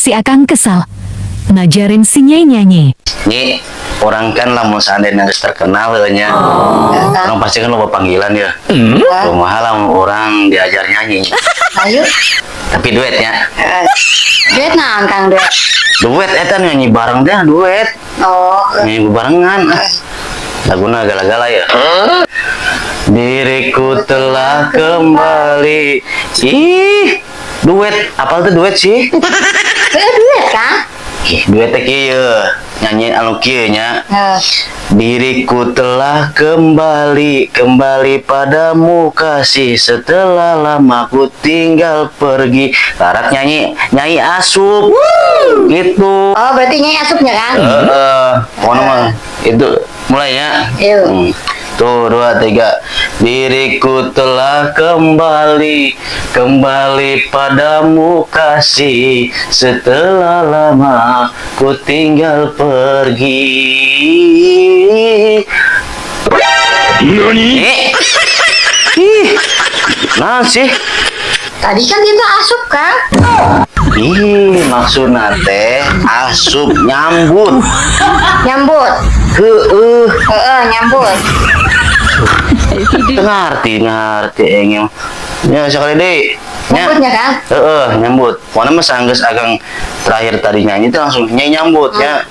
Si Akang kesal. Ngajarin si Nyai nyanyi. Nyi, urang kan lamun seandainya geus terkenal nya. Urang pasti kan loba panggilan ya. Kumaha lamun urang diajar nyanyi? Ayo. Tapi duetnya. Duet naon, Kang, duet? Duet eta nyanyi bareng deh, duet. Oh. Nyanyi barengan. Ah. Laguna gala-gala ya. Diriku telah kembali. Ih, duet. Apal tuh duet sih? Eh, duet, Kang? Ih, duet teh kieu. Nyanyi anu kieu nya. Eh. Diriku telah kembali, kembali padamu kasih, setelah lama ku tinggal pergi. Tarak nyanyi, nyanyi asup. Gitu. Oh, berarti nyai asupnya, Kang? Heeh, pokoknya mah itu mulai ya. Yuk. Tuh, dua, tiga. Diriku telah kembali, kembali padamu kasih, setelah lama ku tinggal pergi. Nani? Ih, nah sih. Tadi kan kita asup, Kang. Ih, maksudna teh asup nyambut. Nyambut. Heeh. Heeh, nyambut. Teu ngarti, ngarti engel. Ya sekali deui. Nya. Nyambutnya, Kang? Heeh, nyambut. Pokoknya mah sanggeus Akang terakhir tadi nyanyi itu langsung nyanyi nyambut ya.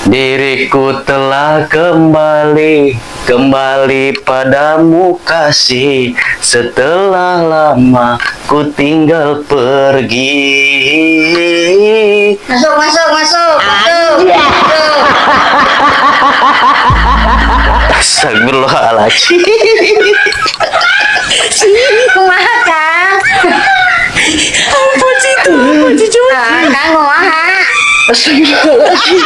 Diriku telah kembali, kembali padamu kasih, setelah lama ku tinggal pergi. Masuk, masuk, masuk, masuk. Masuk. Astagfirullahaladzim. Kumaha, Kang? Apa sih itu? Apa sih, coba? Ah, Kang, kumaha? Astagfirullahaladzim.